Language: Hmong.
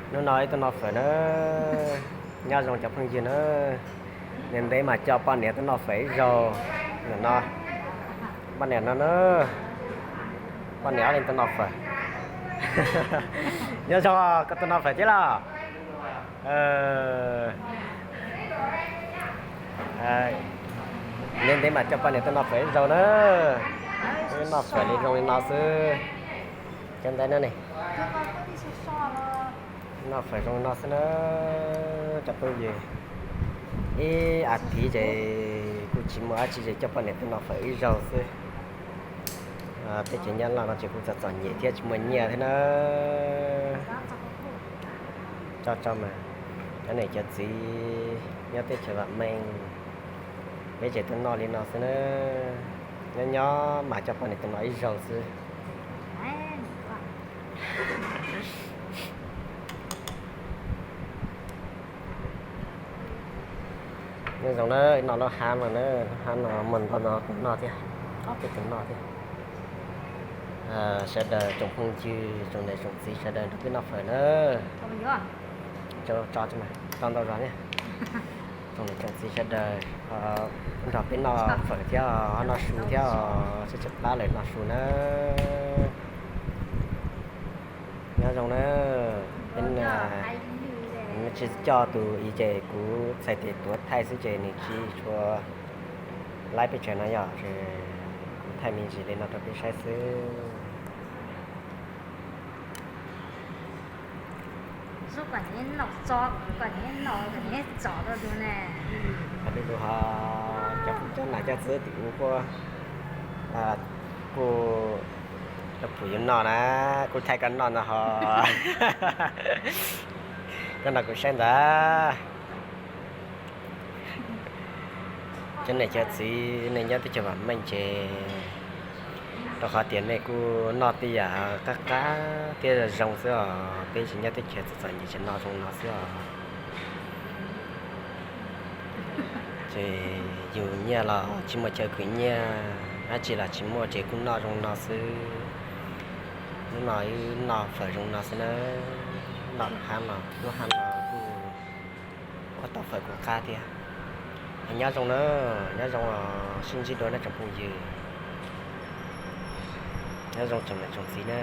Hnub no ib tug noj fawm na, nyob zoo cov phooj ywg na, ntev ntev mas coj poj niam tuaj noj fawm ib zaug. Nim no poj niam no na, poj niam ob leeg tuaj noj fawm. Nyob zoo, koj tuaj noj fawm thiab los? Ntev ntev mas coj poj niam tuaj noj fawm ib zaug na. Noj fawm li zoo li no xwb. Cov ntawd no ne, noj fawm zoo li no xwb na. Cov phooj ywg, ib as thiv ces kuj tsis muaj dab tsi ces coj poj niam tuaj noj fawm ib zaug xwb. Teb chaws Nyab Laj no ces kuj txom txom nyem thiab tsis muaj nyiaj thiab na. Tso tso mas, cov niam cov txiv nyob teb chaws vam meej, peb ces tuaj noj li no xwb na. Nyob nyob mas coj poj niam tuaj noj ib zaug xwb. Nyob zoo na, noj lub hab no na, lub hab no muaj ntau tus noj thiab, ob peb tus noj thiab. Sawv daws tsoom phooj ywg, tsoom niam tsoom txiv sawv daws nrog peb noj fawm na. Tso tso mas, tso ntau zog thiab. Tsoom niam tsoom txiv sawv daws nrog peb noj fawm thiab, noj su thiab, sib tsis plab lawm noj su na. Nyob zoo na, peb tsis coj tus i ces kuv txhais tes tuav thaij xwb ces nws tsis tshua laib peb tsev no yog, kuv thaij me ntsis li no rau peb saib xwb. Cov nam cov txiv tim ub kuj, kuj, cov pum yuav noj na, kuj thaij koj noj ntag ho. Koj noj kuv saib ntag. Cov niam cov txiv nej nyob teb chaws vam meej ces rau qhov tias nej kuj noj tej yam qab qab thiab zoo xwb os, peb tsis nyob teb chaws txom txom nyem ces noj zoo no xwb os. Ces yus nyiaj los tsis muaj chaw khwv nyiaj, dab tsi los tsis muaj ces kuj noj zoo no xwb. Hnub no wb noj fawm zoo no xwb na, noj lub hab no, lub hab no kuj ua tau fawm kuj qab thiab. Nyob zoo na, nyob zoo os, sib ntsib dua na tsoom phooj ywg. Nyob zoo tsoom niam tsoom txiv na.